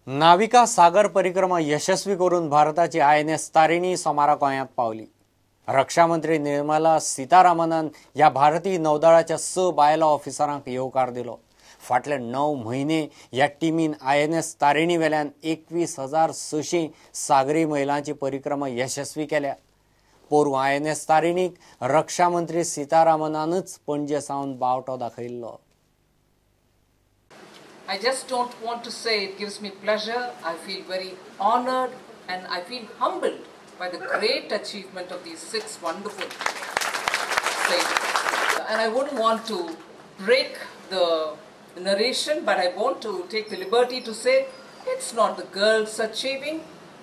नाविका सागर परिक्रमा यशस्वी करून भारताची INS Tarini सोमारा गोंयांत पावली. रक्षामंत्री निर्मला सीतारामनान ह्या भारतीय नौदळाच्या 6 बायलां ऑफिसरांक येवकार दिलो. फाटले 9 म्हयने ह्या टिमीन INS Tarini वेल्यान 21,600 सागरी मैलांची परिक्रमा यशस्वी केल्या. पोरूं INS तारिणीक रक्षामंत्री सीतारामनानच पणजे सावन बावटो दाखयल्लो. I just don't want to say it gives me pleasure. I feel very honored and I feel humbled by the great achievement of these 6 wonderful sailors. And I wouldn't want to break the narration, but I want to take the liberty to say it's not the girls achieving,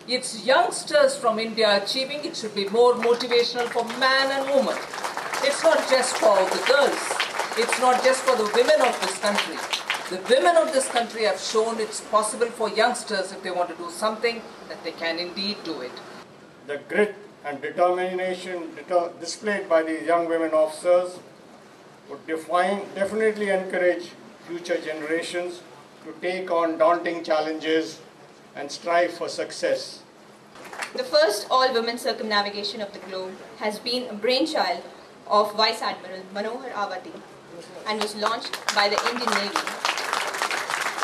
it's youngsters from India achieving. It should be more motivational for man and woman. It's not just for the girls, it's not just for the women of this country. The women of this country have shown it's possible for youngsters, if they want to do something, that they can indeed do it. The grit and determination displayed by these young women officers would definitely encourage future generations to take on daunting challenges and strive for success. The first all-women circumnavigation of the globe has been a brainchild of Vice Admiral Manohar Avati and was launched by the Indian Navy.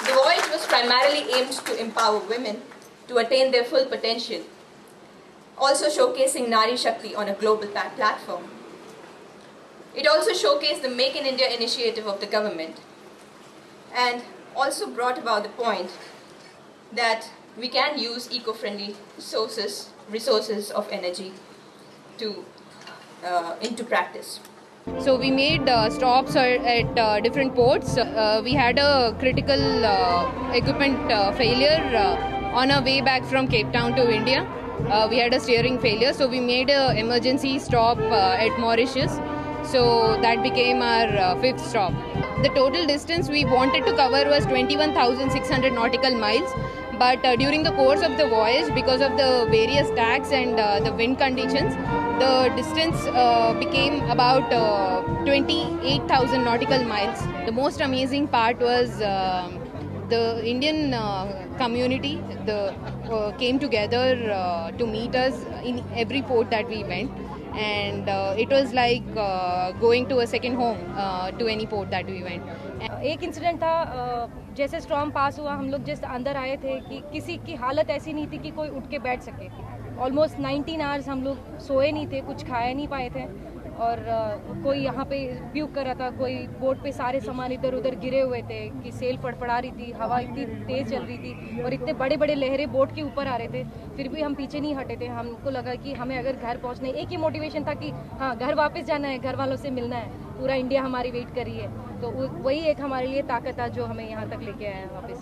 The voyage was primarily aimed to empower women to attain their full potential, also showcasing Nari Shakti on a global platform. It also showcased the Make in India initiative of the government and also brought about the point that we can use eco-friendly resources of energy to into practice. So we made stops at different ports. We had a critical equipment failure on our way back from Cape Town to India. We had a steering failure, so we made an emergency stop at Mauritius. So that became our 5th stop. The total distance we wanted to cover was 21,600 nautical miles. But during the course of the voyage, because of the various tacks and the wind conditions, the distance became about 28,000 nautical miles. The most amazing part was the Indian community came together to meet us in every port that we went. And it was like going to a second home to any port that we went. एक incident था, जैसे storm pass हुआ हम लोग just अंदर आए थे कि किसी की हालत ऐसी नहीं थी कि कोई उठ के बैठ सके. ऑलमोस्ट 19 आवर्स हम लोग सोए नहीं थे, कुछ खाया नहीं पाए थे और कोई यहाँ पे प्यूक कर रहा था, कोई बोट पे सारे सामान इधर उधर गिरे हुए थे कि सेल फड़फड़ा रही थी, हवा इतनी तेज़ चल रही थी और इतने बड़े बड़े लहरें बोट के ऊपर आ रहे थे, फिर भी हम पीछे नहीं हटे थे. हमको लगा कि हमें अगर घर पहुँचना है, एक ही मोटिवेशन था कि हाँ घर वापस जाना है, घर वालों से मिलना है, पूरा इंडिया हमारी वेट कर रही है. तो वही एक हमारे लिए ताकत था जो हमें यहाँ तक लेके आया वापस.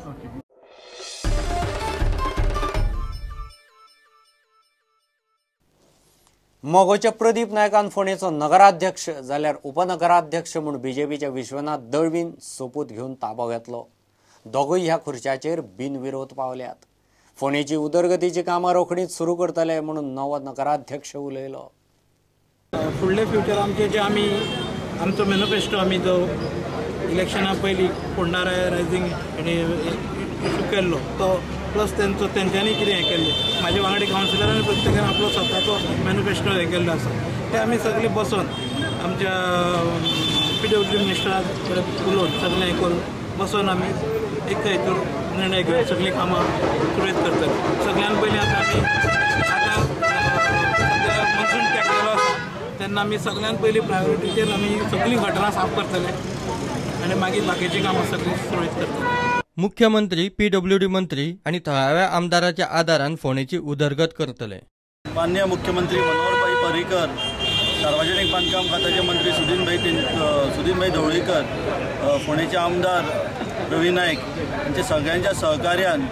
मगोच्या प्रदीप नायकान फोंडेचो नगराध्यक्ष जाल्यार उपनगराध्यक्ष म्हूण बीजेपीच्या विश्वनाथ दळवीन सोपूत घेवन ताबो घेतलो. दोगूय ह्या खुर्च्याचेर बिनविरोध पावल्यात. फोंडेची उदरगतीची कामां रोखडीच सुरू करतले म्हणून नवो नगराध्यक्ष उलयलो. फुडले फ्युचर आमचे जे आमी आमचो मॅनिफेस्टो आमी जो इलेक्शना पयलीं फोंडा रायझींग आनी इशू केल्लो तो प्लस तेंचो तेंच्यांनी कितें हें केल्लें, म्हाजे वांगडी कावन्सिलरांनी प्रत्येकान आपलो स्वताचो मॅनिफेस्टो हें केल्लो आसा, ते आमी सगळे बसोन आमच्या PWD मिनिस्टरा कडेन उलोवन सगळें हें करून बसोन आमी एक हितून निर्णय घेवन सगळीं कामां सुरयत करतले. सगळ्यान पयलीं आतां आमी आतां सद्या मॉन्सून तेंकलेलो आसा तेन्ना आमी सगळ्यान पयलीं प्रायोरिटीचेर आमी सगळीं गटरां साफ करतले आनी मागीर बाकीचीं कामां सगळीं सुरयत करतले. मुख्यमंत्री, PWD मंत्री आनी थळाव्या आमदाराच्या आदारान फोंडेची उदरगत करतले. माननीय मुख्यमंत्री मनोहरभाई पर्रीकर, सार्वजनिक बांदकाम खात्याचे मंत्री सुदीनभाई ढवळीकर, फोंडेचे आमदार रवी नायक हांच्या सगळ्यांच्या सहकार्यान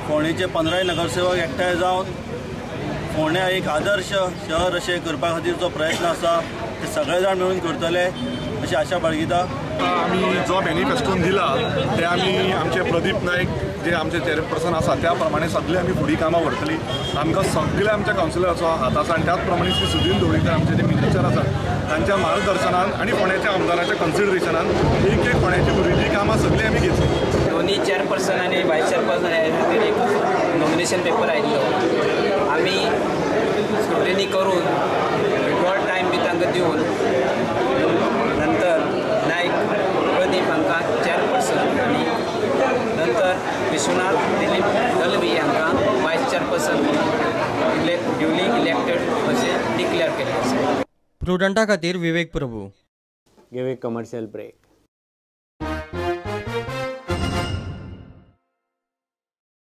फोंडेचे 15 नगरसेवक एकठांय जावन फोंड्या एक आदर्श शहर अशें करपा खातीर जो प्रयत्न आसा ते सगळे जाण मेळून करतले अशी आशा बाळगिता. आमी जो मॅनिफेस्टोन दिला ते आमी आमचे प्रदीप नायक जे आमचे चेअरपर्सन आसा त्या प्रमाणे सगळे आमी फुडें कामां व्हरतली. आमकां सगळे आमच्या कावन्सिलराचो हात आसा आनी त्याच प्रमाणे श्री सुदीन ढवळीकर आमचे जे मिनिस्टर आसा तांच्या मार्गदर्शनान आनी फोंड्याच्या आमदाराच्या कन्सिडरेशनान एक एक फोंड्याची उरिल्ली कामां सगळीं आमी घेतली. दोनी चेअरपर्सन आनी वायस चेअरपर्सन हे खातीर एक नॉमिनेशन पेपर आयिल्लो. आमी स्क्रुटिनी करून रिकॉर्ड टायम बी तांकां दिवन नंतर नायक प्रदीप हांकां चेअरपर्सन आनी नंतर विश्वनाथ दिलीप दलवी हांकां वायस चेअरपर्सन म्हणून ड्युली इलेक्टेड अशें डिक्लेअर केल्लें आसा. प्रुडंटा खातीर विवेक प्रभू. घेवया कमर्शियल ब्रेक.